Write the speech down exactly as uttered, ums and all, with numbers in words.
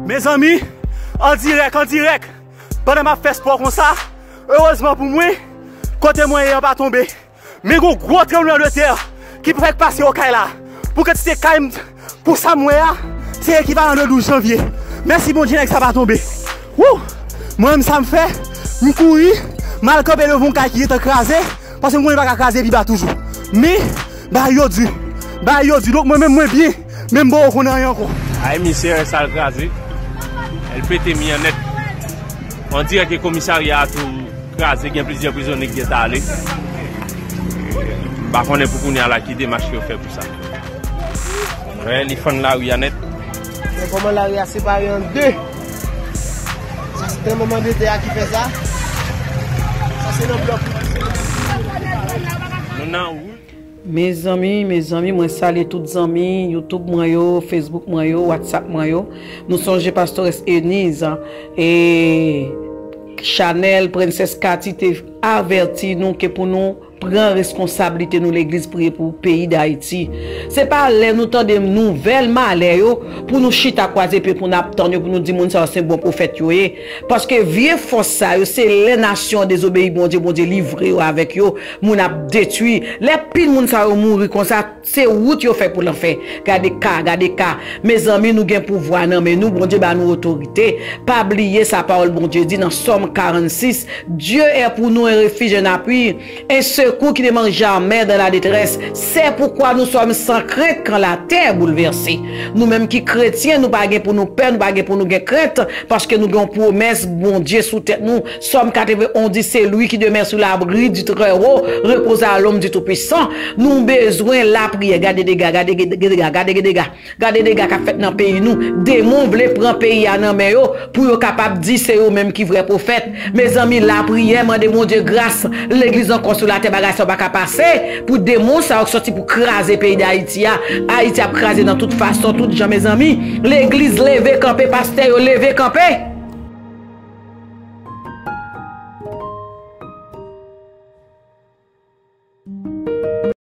Mezanmi, an dirèk, an dirèk, pandan m ap fè spò konsa, erezman pou mwen, kote mwen ye an pa tonbe. Men gon gwo tranblemanntè ki fèk pase Okay la. Pou kantite kay m, pou sa m wè a, se ekivalan de douz janvye. Mèsi Bondye, nèg sa pa tonbe. Wou! Mwen menm sa m fè, m kouri, m al kanpe devan yon kay ki gentan kraze, paske m konnen li pa ka kraze pi ba toujou. Men, bagay yo di. Bagay yo di. Donk mwen menm mwen byen, men m poko konn anyen ankò. Ay, misye, sa l kraze. L pete mi an nèt. On dirè ke komisarya a tou kraze, gen plizyè prizonye ki gentan ale. M pa konnen pou kounye a la ki demach yo fè pou sa. Wè, li fann lari a nèt. Men kòman lari a separe an de? Sa se tranblemanntè a ki fè sa. Sa se nan blòk. Nou nan wout. Mezanmi, mezanmi, mwen salye tout zanmi YouTube mwen yo, Facebook mwen yo, WhatsApp mwen yo. Nou sonje Pastores Eunice e Chanel, Princess Cathy te avèti nou ke pou nou pran reskonsablite nou legliz, priye pou peyi Dayiti. Se pa lè nou tande nouvèl malè yo pou nou chita kwaze pye pou n ap tann yo, pou nou di moun sa yo se bon pwofèt yo ye. Paske vye fòs sa yo, se lè nasyon an dezobeyi Bondye, Bondye livre yo avèk yo, moun ap detwi. Lè pil moun sa yo mouri konsa, se wout yo fè pou lanfè. Gade ka, gade ka. Mezanmi, nou gen pouvwa nan men nou, Bondye ba nou otorite. Pa bliye sa pawòl Bondye di nan Sòm karannsis, Dieu est pour nous un refuge, un appui, un secours qui ne manque jamais dans la détresse. C'est pourquoi nous sommes sans crainte quand la terre est bouleversée. Nou menm ki kretyen, nou pa gen pou nou pè, nou pa gen pou nou gen krent, paske nou gen yon pwomès Bondye sou tèt nou. Sòm katreven di, celui qui demeure sous l'abri du Très-Haut repose à l'ombre du Tout-Puissant. Nou bezwen lapriyè. Gade dega, gade dega, gade dega. Gade dega k ap fèt nan peyi nou. Demon vle pran peyi a nan men yo pou yo kapab di se yo menm ki vrè pwofèt. Mezanmi, lapriyè, mande Bondye gras. Legliz ankò sou latè, bagay sa yo pa ka pase. Pou demon sa yo k sòti pou kraze peyi Dayiti a. Ayiti ap kraze nan tout fason, tout jan, mezanmi. Legliz leve kanpe, pastè yo leve kanpe.